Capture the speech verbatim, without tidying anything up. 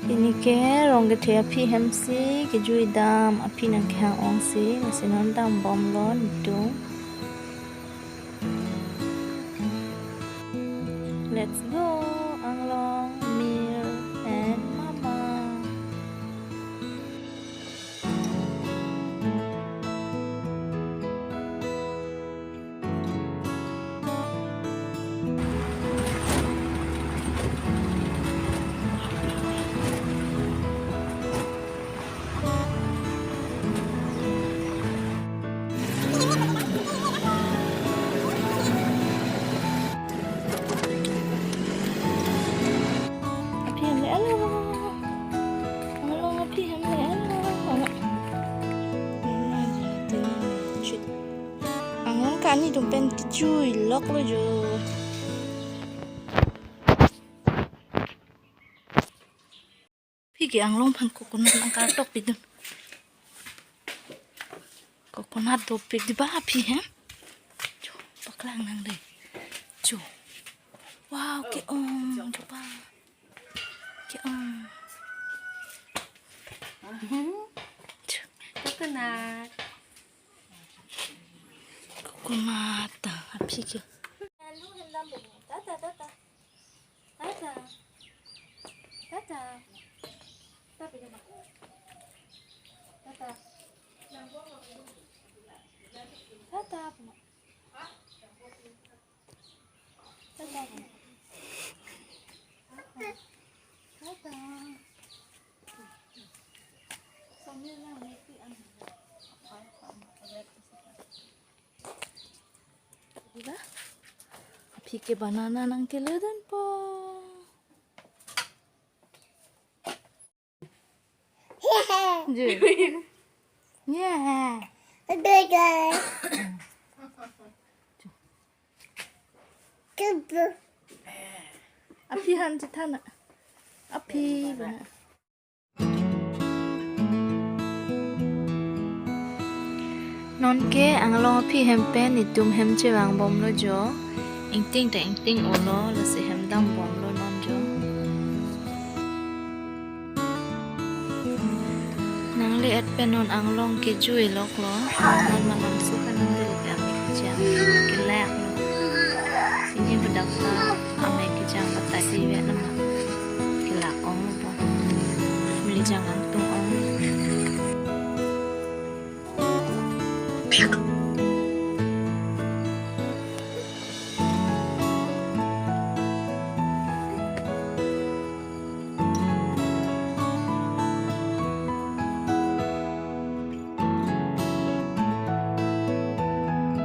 Pini ke Rongkethe aphi hem si kejui dam, aphi nangkehang ong si, lasi non dambomlo netum. Let's go, Anglong, Mir, and Mama. Aphi hem le-elo. Anglong aphi hem le-elo. Anglong ke-an atum pen kejui loklo jo. Aphi ke Anglong aphan coconut nangkartok pidun. Coconut dopik di ba aphi hem. Cho, paklang nang dei. Cho. Wow, ke-ong, cho ba. Ke-ong. Cho. Coconut. Coconut, aphi ke. Tata, tata. Tata. Tata. Tata. Tata. Tata. Tata. Tata. Diba? Aphi ke banana nangkeledunpo. Ju. Yeah. Aphi aphan chethan na. Aphi bana. Non ke Anglong aphi hem pen netum hem chevangbomlo jo. Ingting ta ingting-olo, lasi hem dambomlo non jo. Nangle-et pen non Anglong kejui loklo. Non malomso ke nang dil ke amei kejang kelak lo. Pini bedak ta amei kejang batai si ve nama kelak ong lo po. Mili jang angtung